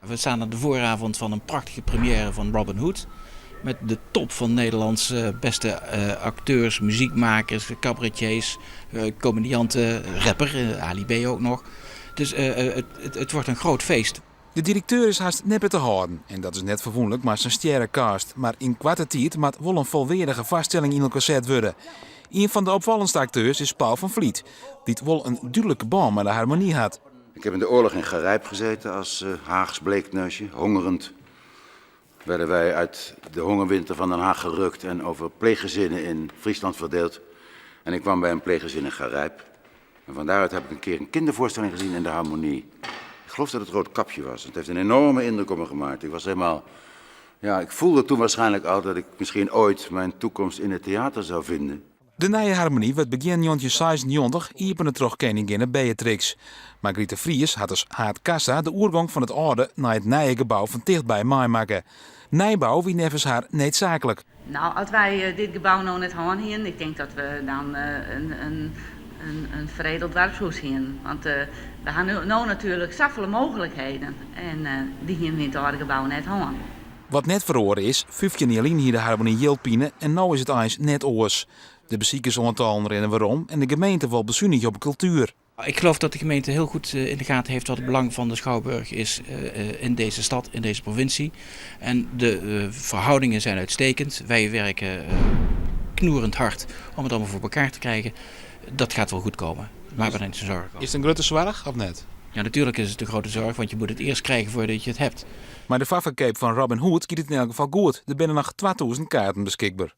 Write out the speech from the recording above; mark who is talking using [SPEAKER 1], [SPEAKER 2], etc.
[SPEAKER 1] We staan aan de vooravond van een prachtige première van Robin Hood. Met de top van Nederlands beste acteurs, muziekmakers, cabaretiers, comedianten, rapper, Ali B ook nog. Dus het wordt een groot feest.
[SPEAKER 2] De direkteur is hast net te hâlden en dat is net ferwûnderlik mei sa'n stjerrecast. Mar yn koarte tiid moat wol in folweardige foarstelling yn elkoar set wurde. Ien fan de opfallendste akteurs is Paul van Vliet, dy't wol in dúdlike bân mei de Harmonie hat.
[SPEAKER 3] Ik heb in de oorlog in Garijp gezeten als Haags bleekneusje, hongerend werden wij uit de hongerwinter van Den Haag gerukt en over pleeggezinnen in Friesland verdeeld. En ik kwam bij een pleeggezin in Garijp. En van daaruit heb ik een keer een kindervoorstelling gezien in de Harmonie. Ik geloof dat het Roodkapje was. Het heeft een enorme indruk op me gemaakt. Ik was helemaal... Ja, ik voelde toen waarschijnlijk al dat ik misschien ooit mijn toekomst in het theater zou vinden.
[SPEAKER 2] De nije Harmonie wurdt begjin 1996 iepene troch keninginne Beatrix. Margriet de Vries hat as haadkassa de oergong fan it âlde nei it nije gebou fan tichtby meimakke. Nijbou wie neffens har needsaaklik.
[SPEAKER 4] Nou, as wy dit gebou no net hân hienen, ik tink dat we dan in feredeld doarpshûs hienen. Want we ha no natuerlik safolle mooglikheden en dy hienen we yn it âlde gebou net hân.
[SPEAKER 2] Wat net feroare is, 15 jier lyn hie de Harmonie jildpine en no is it eins net oars. De besikersoantallen rinne werom en de gemeente wol besunigje op kultuer.
[SPEAKER 1] Ik geloof dat de gemeente heel goed in de gaten heeft wat het belang van de Schouwburg is in deze stad, in deze provincie. En de verhoudingen zijn uitstekend. Wij werken knoerend hard om het allemaal voor elkaar te krijgen. Dat gaat wel goed komen. Maak me daar niet zo zorgen over.
[SPEAKER 2] Is it in grutte soarch of net?
[SPEAKER 1] Ja, natuurlijk is het een grote zorg, want je moet het eerst krijgen voordat je het hebt.
[SPEAKER 2] Mei de foarferkeap fan Robin Hood giet it yn elk gefal goed. Der binne noch 2000 kaarten beskikber.